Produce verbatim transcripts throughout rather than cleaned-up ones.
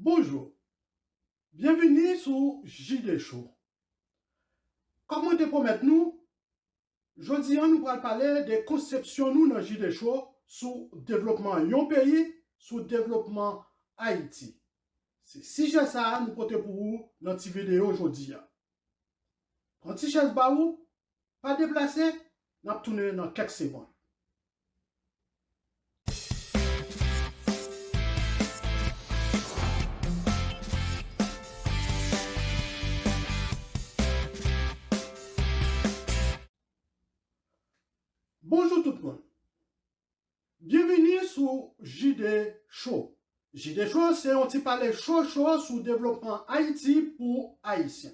Bonjou. Byenvini sou J D Show. Kòm mwen te pwomèt nou, jodi a nou pral pale de konsepsyon nou nan J D Show sou devlopman yon peyi, sou devlopman Ayiti. Se sijè sa a nou pote pou ou nan ti videyo jodi a. Pran ti chèz ba ou, pa deplase, n ap tounen nan kèk segonn. Bonjou tout moun. Byenvini sou J D Show. J D Show se yon ti pale cho cho sou devlopman Ayiti pou Ayisyen.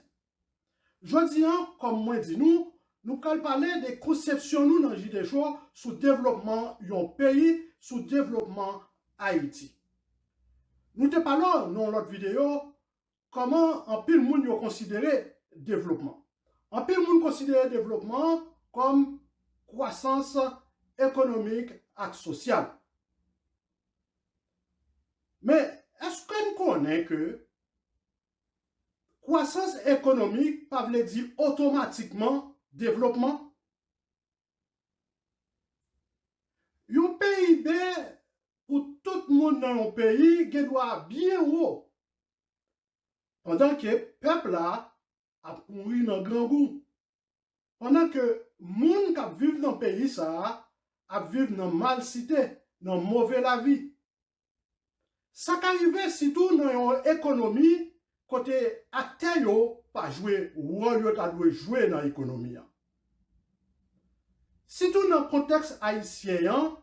Jodi a, kòm mwen di nou, nou pral pale de konsepsyon nou nan J D Show sou devlopman yon peyi, sou devlopman Ayiti. Nou te pale w nan yon lòt videyo kòman anpil moun yo konsidere devlopman. Anpil moun konsidere devlopman kòm kwasans ekonomik ak sosyal. Men, èske n konnen ke kwasans ekonomik pa vle di otomatikman devlopman? Yon P I B pou tout moun nan yon peyi gen dwa byen wo, pandan ke pèp la ap mouri nan grangou, pandan ke moun k ap viv nan peyi sa a ap viv nan malsite, nan move lavi. Sa ka rive sitou nan yon ekonomi kote aktè yo pa jwe wòl yo ta dwe jwe nan ekonomi an. Sitou nan kontèks ayisyen an,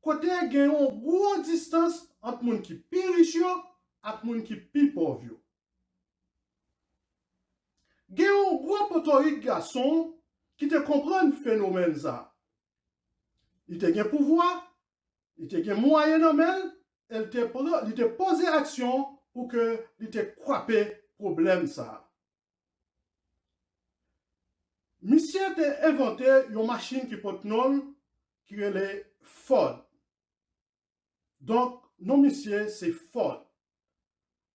kote gen yon gwo distans ant moun ki pi rich yo ak moun ki pi pòv yo. Gen yon gwo potorik gason ki te konprann fenomèn sa a. Li te gen pouvwa, li te gen mwayen nan men l, e li te pran, li te poze aksyon pou ke li te kwape pwoblèm sa a. Misye te envante yon machin ki pot non l, ki rele Ford. Donk, non misye se Ford.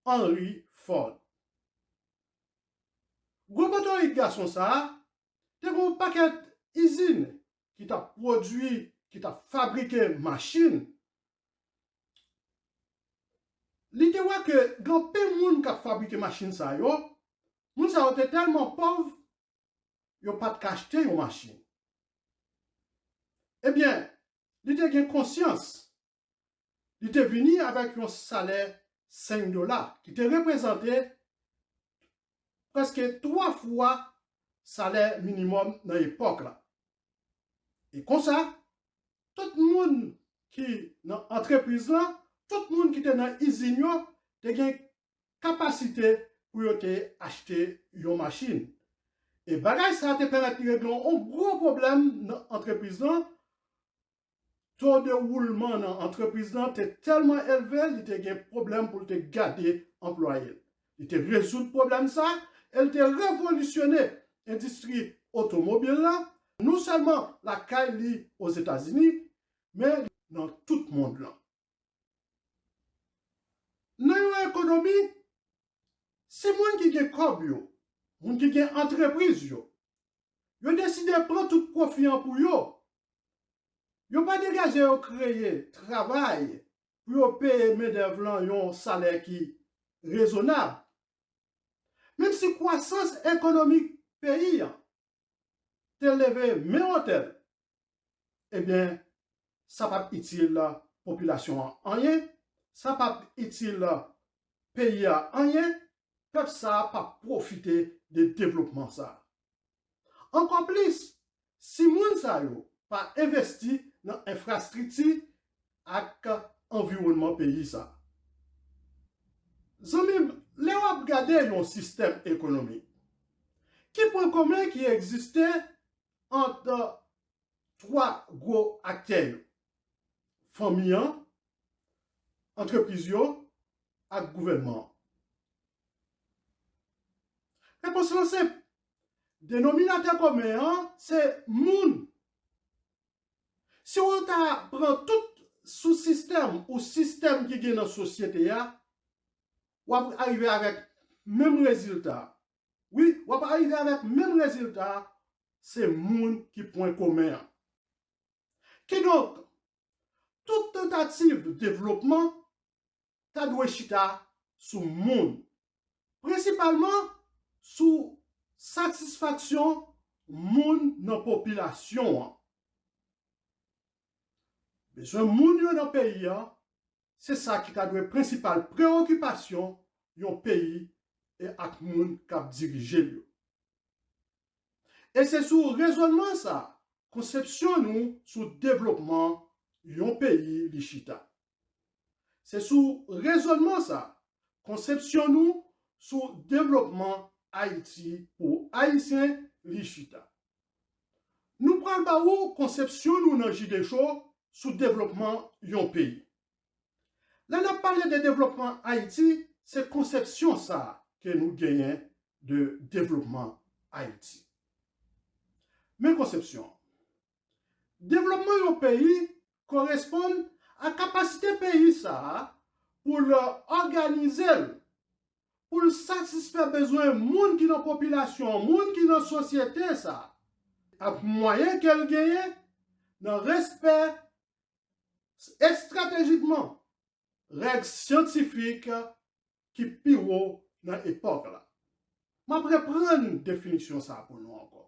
Henry Ford. Gwo potorik gason sa a te gen yon pakèt izin ki t ap pwodui, ki t ap fabrike machin. Li te wè ke gen anpil moun k ap fabrike machin sa yo, moun sa yo te tèlman pòv, yo pa t ka achte yon machin. Ebyen, li te gen konsyans. Li te vini avèk yon salè senk dola, ki te reprezante prèske twa fwa salè minimòm nan epòk la. E konsa, tout moun ki nan antrepriz lan, tout moun ki te nan izin yo, te gen kapasite pou yo te achte yon machin. E bagay sa a te pèmèt li regle yon gwo pwoblèm nan antrepriz lan. To de woulman nan antrepriz lan te tèlman elve, li te gen pwoblèm pou l te gade anplwaye l. Li te rezoud pwoblèm sa a e li te revolisyone endistri otomobil la, non sèlman lakay li Ozetazini, men nan tout mond lan. Nan yon ekonomi, si moun ki gen kòb yo, moun ki gen antrepriz yo, yo deside pran tout pwofi an pou yo, yo pa degaje yo kreye travay pou yo peye mendèv lan yon salè ki rezonab. Menm si kwasans ekonomik peyi an te leve men wotè l, ebyen, sa p ap itil popilasyon an anyen, sa p ap itil peyi a anyen, pèp sa a p ap pwofite de devlopman sa a. Ankò plis, si moun sa yo pa envesti nan enfrastrikti ak anviwònman peyi sa a. Zanmi m, lè w ap gade yon sistèm ekonomik, ki pwen komen ki egziste ant twa gwo aktè yo, fanmi an, antrepriz yo ak gouvènman an? Repons lan senp. Denominatè komen an se moun. Si w ta pran tout sou sistèm ou sistèm ki gen nan sosyete a, w ap rive avèk menm rezilta. Wi, w ap rive avèk menm rezilta, se moun ki pwen komen an. Kidonk, tout tantativ devlopman ta dwe chita sou moun, prensipalman sou satisfaksyon moun nan popilasyon an. Bezwen moun yo nan peyi a, se sa ki ta dwe prensipal preyokipasyon yon peyi e ak moun k ap dirije l yo. E se sou rezònman sa, konsepsyon nou sou devlopman yon peyi li chita. Se sou rezònman sa, konsepsyon nou sou devlopman Ayiti pou Ayisyen li chita. Nou pral ba ou konsepsyon nou nan Jide Cho sou devlopman yon peyi. Lè n ap pale de devlopman Ayiti, se konsepsyon sa a ke nou genyen de devlopman Ayiti. Men konsepsyon an. Devlopman yon peyi koresponn a kapasite peyi sa a pou l òganize l, pou l satisfè bezwen moun ki nan popilasyon an, moun ki nan sosyete sa a, ak mwayen ke l genyen, nan respè estratejikman règ syantifik ki pi wo nan epòk la. M ap reprann definisyon sa a pou nou ankò.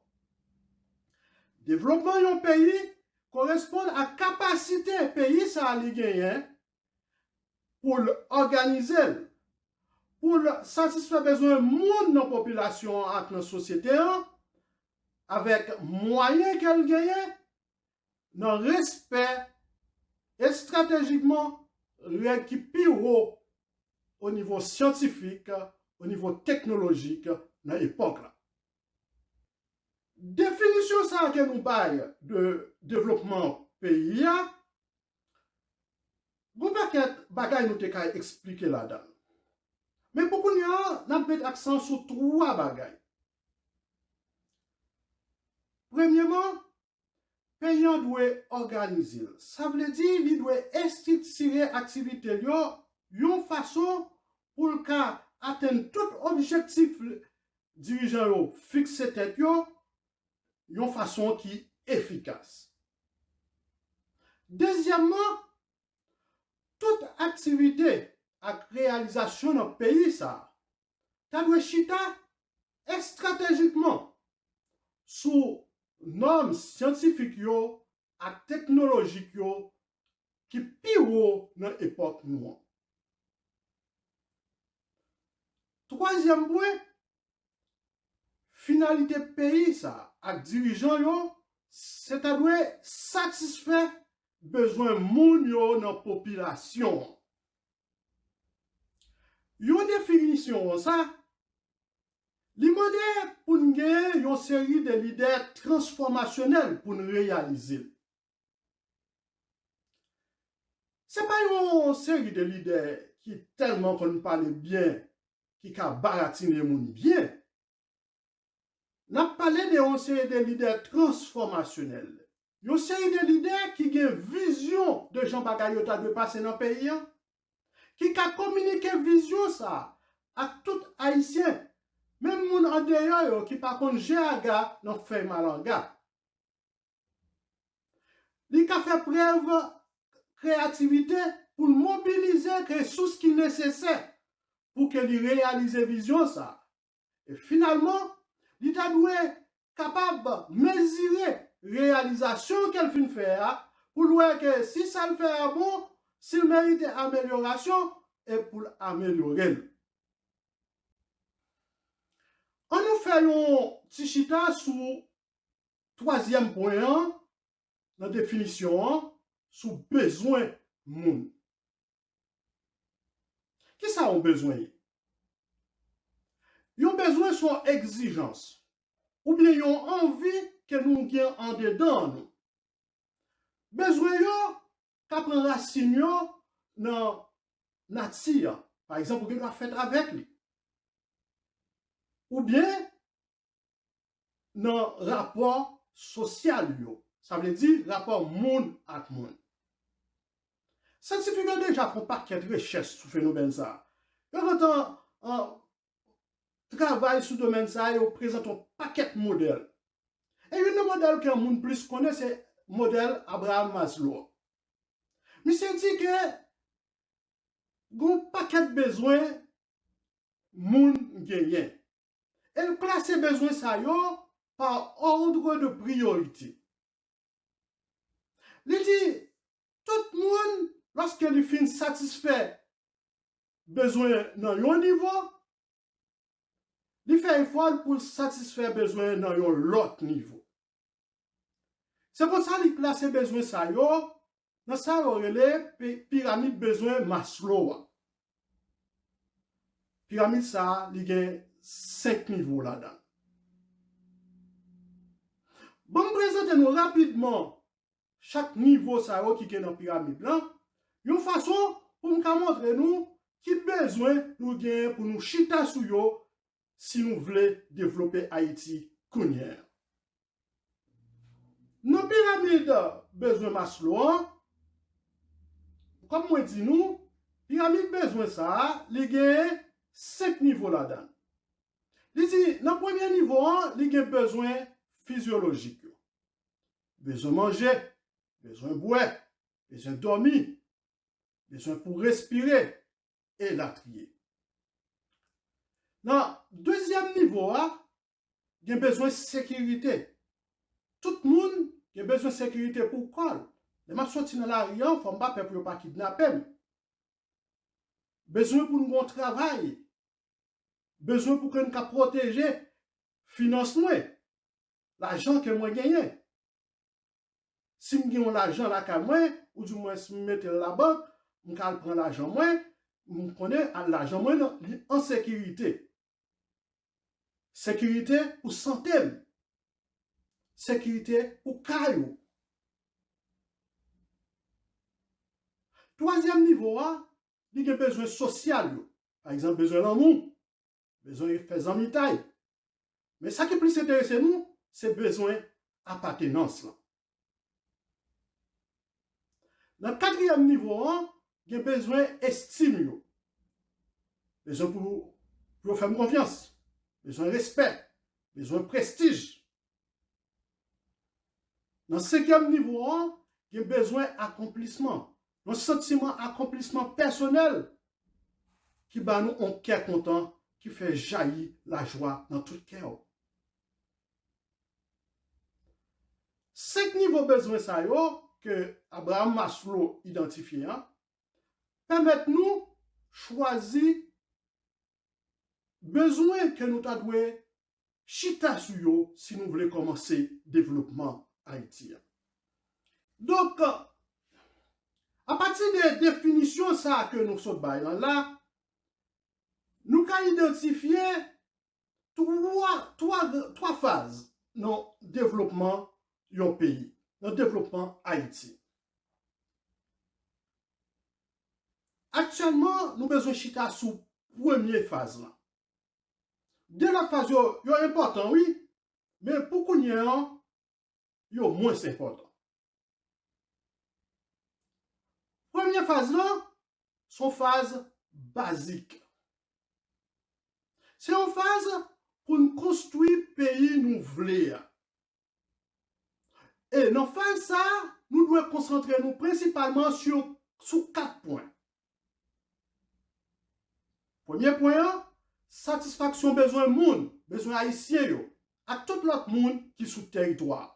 Devlopman yon peyi koresponn a kapasite peyi sa a li genyen pou l òganize l, pou l satisfè bezwen moun nan popilasyon an ak nan sosyete an, avèk mwayen ke l genyen, nan respè estratejikman règ ki pi wo o nivo syantifik, o nivo teknolojik nan epòk la. Definisyon sa a ke nou bay de devlopman peyi a, gon pakèt bagay nou te ka eksplike ladan l. Men pou kounye a, n ap met aksan sou twa bagay. Premyeman, peyi an dwe òganize l. Sa vle di li dwe estriktire aktivite l yo yon fason pou l ka atenn tout objektif dirijan yo fikse tèt yo yon fason ki efikas. Dezyèmman, tout aktivite ak reyalizasyon nan peyi sa a ta dwe chita estratejikman sou nòm syantifik yo ak teknolojik yo ki pi wo nan epòk nou an. Twazyèm pwen, finalite peyi sa a ak dirijan yo, se ta dwe satisfè bezwen moun yo nan popilasyon an. Yon definisyon konsa, li mande pou n gen yon seri de lidè transfòmasyonèl pou n reyalize l. Se pa yon seri de lidè ki tèlman konn pale byen, ki ka baratine moun byen. N ap pale de yon seri de lidè transfòmasyonèl. Yon seri de lidè ki gen vizyon de jan bagay yo ta dwe pase nan peyi an, ki ka kominike vizyon sa a ak tout Ayisyen, menm moun andeyò yo ki pa konn je aga nan fèy malanga. Li ka fè prèv kreyativite pou l mobilize resous ki nesesè pou ke li reyalize vizyon sa a. E finalman, li ta dwe kapab mezire reyalizasyon ke l fin fè a pou l wè ke si sa l fè a bon, si l merite amelyorasyon, e pou l amelyore l. Ann nou fè yon ti chita sou twazyèm pwen an nan definisyon an, sou bezwen moun. Kisa yon bezwen ye? Yon bezwen se yon egzijans oubyen yon anvi ke nou gen andedan nou. Bezwen yo ka pran rasin yo nan nati a. Pa egzanp, ou gen dwa fèt avèk li. Oubyen nan rapò sosyal yo. Sa vle di rapò moun ak moun. Syantifik yo deja fè yon pakèt rechèch sou fenomèn sa a. Yo gentan, an, travay sou domèn sa a, yo prezante yon pakèt modèl. E youn nan modèl ke moun plis konnen, se modèl Abraham Maslow. Misye di ke gen yon pakèt bezwen moun genyen. E l klase bezwen sa yo pa ordre de priorité. Li di, tout moun, lòske li fin satisfè bezwen nan yon nivo, li fè efò l pou l satisfè bezwen nan yon lòt nivo. Se konsa li klase bezwen sa yo nan sa yo rele pi-, piramid bezwen Maslow a. Piramid sa a, li gen senk nivo ladan l. Ban m prezante nou rapidman chak nivo sa yo ki gen nan piramid lan, yon fason pou m ka montre nou ki bezwen nou genyen pou nou chita sou yo si nou vle devlope Ayiti kounye a. Nan piramid bezwen Maslow an, kòm mwen di nou, piramid bezwen sa a, li gen senk nivo ladan l. Li di, nan premye nivo an, li gen bezwen fizyolojik yo. Bezwen manje, bezwen bwè, bezwen dòmi, bezwen pou respire, elatriye. Nan dezyèm nivo a, gen bezwen sekirite. Tout moun gen bezwen sekirite pou kò l. Lè m ap soti nan lari an, fò m pa pè pou yo pa kidnape m. Bezwen pou n gen yon travay. Bezwen pou ke n ka pwoteje finans mwen, lajan ke mwen genyen. Si m gen yon lajan lakay mwen, oudimwens m mete l labank, m ka al pran lajan mwen, m konnen a, lajan mwen nan, li an sekirite. Sekirite pou sante m. Sekirite pou kay ou. Twazyèm nivo a, li gen bezwen sosyal yo. Pa egzanp, bezwen lanmou, bezwen fè zanmitay. Men sa ki plis enterese nou, se bezwen apatenans lan. Nan katriyèm nivo an, gen bezwen estim yo. Bezwen pou, pou yo fè m konfyans. Bezwen respè. Bezwen prestij. Nan senkyèm nivo an, gen bezwen akonplisman. Yon santiman akonplisman pèsonèl ki ba nou yon kè kontan, ki fè jayi lajwa nan tout kè w. Senk nivo bezwen sa yo ke Abraham Maslow idantifye an pèmèt nou chwazi bezwen ke nou ta dwe chita sou yo si nou vle kòmanse devlopman Ayiti a. Donk, apati de definisyon sa a ke nou sot bay lan la, nou ka idantifye twa, twa, twa faz nan devlopman yon peyi, nan devlopman Ayiti. Aktyèlman, nou bezwen chita sou premye faz lan. De lòt faz yo, yo enpòtan, wi, men pou kounye an, yo mwens enpòtan. Premye faz lan, se yon faz bazik. Se yon faz pou n konstwi peyi nou vle a. E nan faz sa a, nou dwe konsantre nou prensipalman sou, sou kat pwen. Premye pwen an, satisfaksyon bezwen moun, bezwen ayisyen yo, ak tout lòt moun ki sou teritwa a.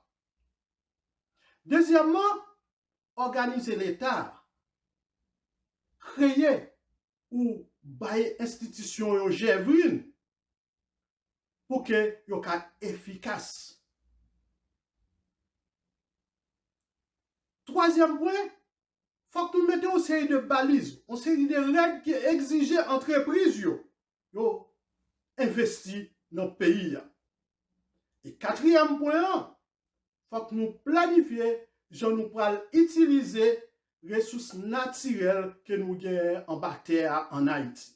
Dezyèmman, òganize Leta a, kreye ou bay enstitisyon yo jèvrin pou ke yo ka efikas. Twazyèm pwen, fòk nou mete yon seri de baliz, yon seri de règ ki egzije antrepriz yo, yo envesti nan peyi a. E katriyèm pwen an, fòk nou planifye jan nou pral itilize resous natirèl ke nou genyen anba tè a ann Ayiti.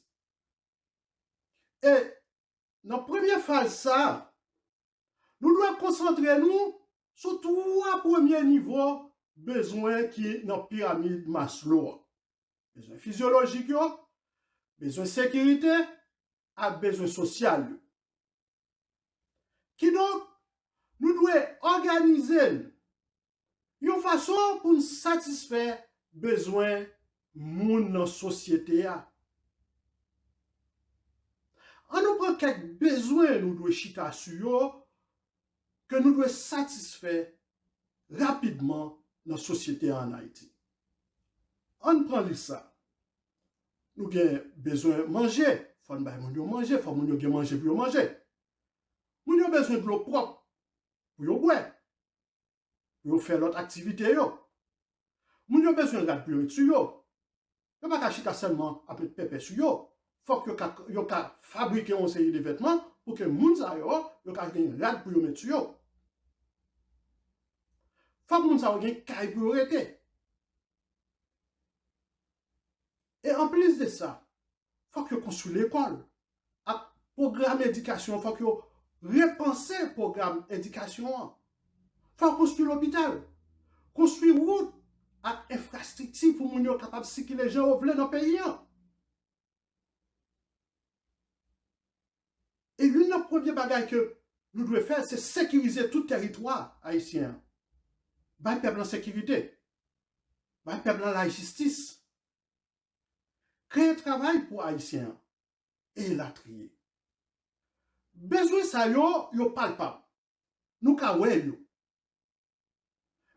E nan premye faz sa a, nou dwe konsantre nou sou twa premye nivo bezwen ki nan piramid Maslow an. Bezwen fizyolojik yo, bezwen sekirite ak bezwen sosyal yo. Kidonk, nou dwe òganize n yon fason pou n satisfè bezwen moun nan sosyete a. An nou pran kèk bezwen nou dwe chita sou yo, ke nou dwe satisfè rapidman nan sosyete a ann Ayiti. Ann pran lis sa. Nou gen bezwen manje, fò n bay moun yo manje, fò moun yo gen manje pou yo manje. Moun yo bezwen dlo pwòp pou yo bwè, pou yo fè lòt aktivite yo. Moun yo bezwen rad pou yo met sou yo. Yo pa ka chita sèlman ap met pèpè sou yo. Fòk yo ka, yo ka fabrike yon seri de vètman pou ke moun sa yo, yo ka gen rad pou yo met sou yo. Fòk moun sa yo gen kay pou yo rete. E anplis de sa, fòk yo konstwi lekòl ak pwogram edikasyon, fòk yo repanse pwogram edikasyon an. Fòk konstwi lopital, konstwi wout ak enfrastrikti pou moun yo kapab sikile jan yo vle nan peyi an. E youn nan premye bagay ke nou dwe fè, se sekirize tout tèritwa ayisyen an. Bay pèp lan sekirite. Bay pèp lan lajistis. Kreye travay pou ayisyen an. E latriye. Bezwen sa yo, yo palpab. Nou ka wè yo.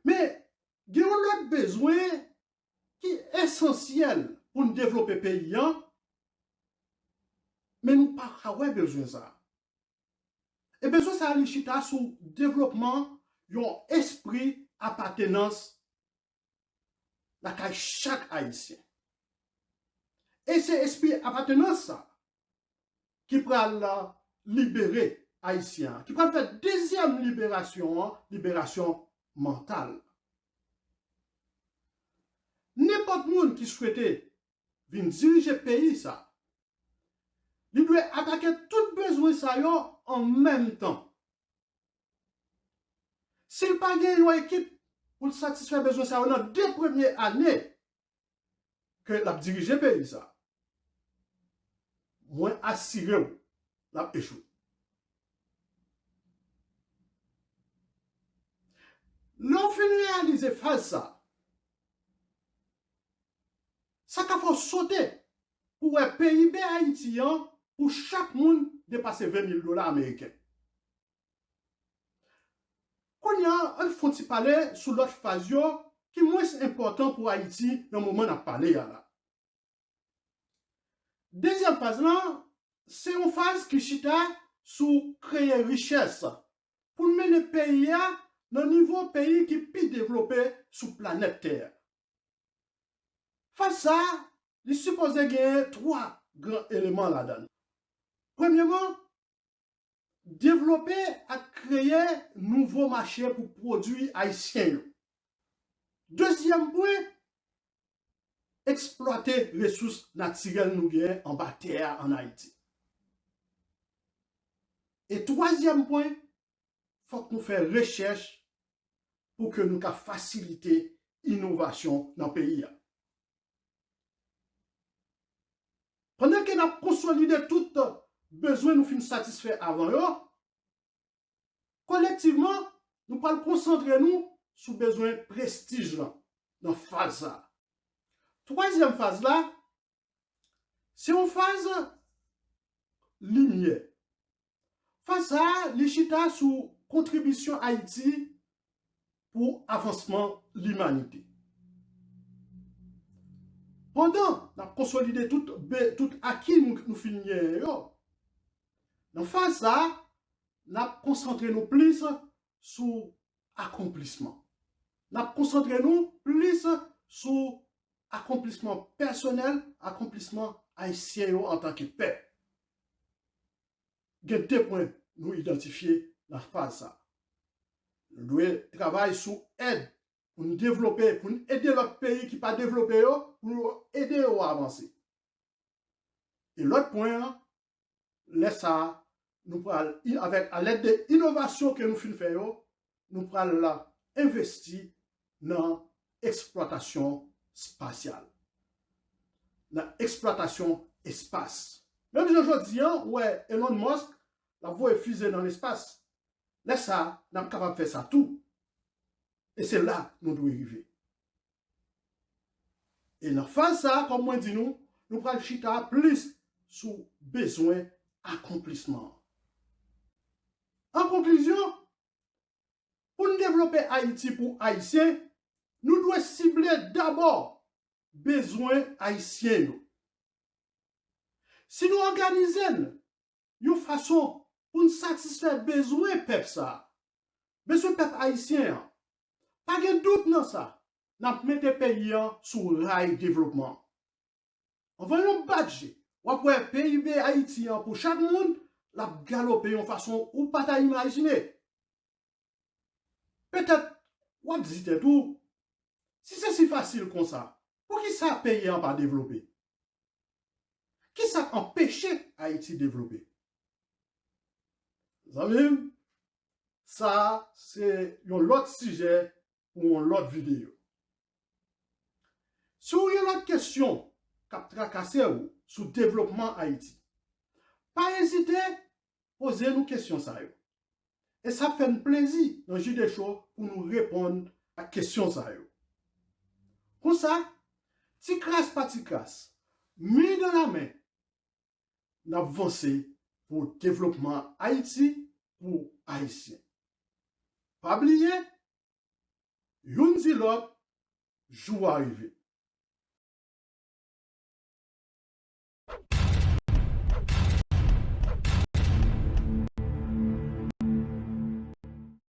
Men, gen yon lòt bezwen ki esansyèl pou n devlope peyi an, men nou pa ka wè bezwen sa a. E bezwen sa a, li chita sou devlopman yon espri apatenans lakay chak Ayisyen. E se espri apatenans sa ki pral libere Ayisyen an, ki pral fè dezyèm liberasyon an, liberasyon mantal. Nenpòt moun ki swete vin dirije peyi sa, li dwe atake tout bezwen sa yo an menm tan. Si l pa gen yon ekip pou l satisfè bezwen sa yo nan de premye ane ke l ap dirije peyi sa, mwen asire w, l ap echwe. Lè w fin reyalize faz sa, sa ka fè w sote pou w wè P I B Ayiti an pou chak moun depase ven mil dola ameriken. Kounye a, ann fè yon ti pale sou lòt faz yo ki mwens enpòtan pou Ayiti nan moman n ap pale a la. Dezyèm faz lan, se yon faz ki chita sou kreye richès pou n mennen peyi a nan nivo peyi ki pi devlope sou planèt tè a. Faz sa a, li sipoze genyen twa gran eleman ladan l. Premyeman, devlope ak kreye nouvo mache pou pwodui ayisyen yo. Dezyèm pwen, eksplwate resous natirèl nou genyen anba tè a ann Ayiti. E twazyèm pwen, fòk nou fè rechèch pou ke nou ka fasilite inovasyon nan peyi a. Pandan ke n ap konsolide tout bezwen nou fin satisfè avan yo, kolektivman, nou pral konsantre nou sou bezwen prestij lan nan faz sa a. Twazyèm faz la, se yon faz limyè. Faz sa a, li chita sou kontribisyon Ayiti pou avansman limanite. Pandan n ap konsolide tout be-, tout aki nou, nou fin genyen yo, nan faz sa a, n ap konsantre nou plis sou akonplisman. N ap konsantre nou plis sou akonplisman pèsonèl, akonplisman ayisyen yo antanke pèp. Gen de pwen nou idantifye nan faz sa. Nou dwe travay sou èd pou n devlope, pou n ede lòt peyi ki pa devlope yo, pou nou ede yo avanse. E lòt pwen an, lè sa a, nou pral, i-, avèk, a lèd de inovasyon ke nou fin fè yo, nou pral envesti nan eksplwatasyon espasyal, nan eksplwatasyon espas. Menm jan jodi an, ou wè Elon Musk, l ap voye fize nan lespas. Lè sa a, n ap kapab fè sa tou. E se la nou dwe rive. E nan faz sa a, kòm mwen di nou, nou pral chita plis sou bezwen akonplisman an. An konklizyon, pou n devlope Ayiti pou Ayisyen, nou dwe sible dabò bezwen Ayisyen yo. Si nou òganize n yon fason pou n satisfè bezwen pèp sa a, bezwen pèp ayisyen an, pa gen dout nan sa, n ap mete peyi an sou ray devlopman. Anvan yon bat je, w ap wè P I B Ayiti an pou chak moun, l ap galope yon fason ou pa ta imajine. Petèt, w ap di tèt ou, si se si fasil konsa, poukisa peyi an pa devlope? Kisa k anpeche Ayiti devlope? Zanmi m, sa a se yon lòt sijè pou yon lòt videyo. Si w gen lòt kesyon k ap trakase w sou devlopman Ayiti, pa ezite poze nou kesyon sa yo. E sa ap fè n plezi nan Jide Cho pou nou reponn ak kesyon sa yo. Konsa, ti kras pa ti kras, men nan men, n ap vanse pou devlopman Ayiti pou Ayisyen. Pa bliye, youn di lòt, jou a rive.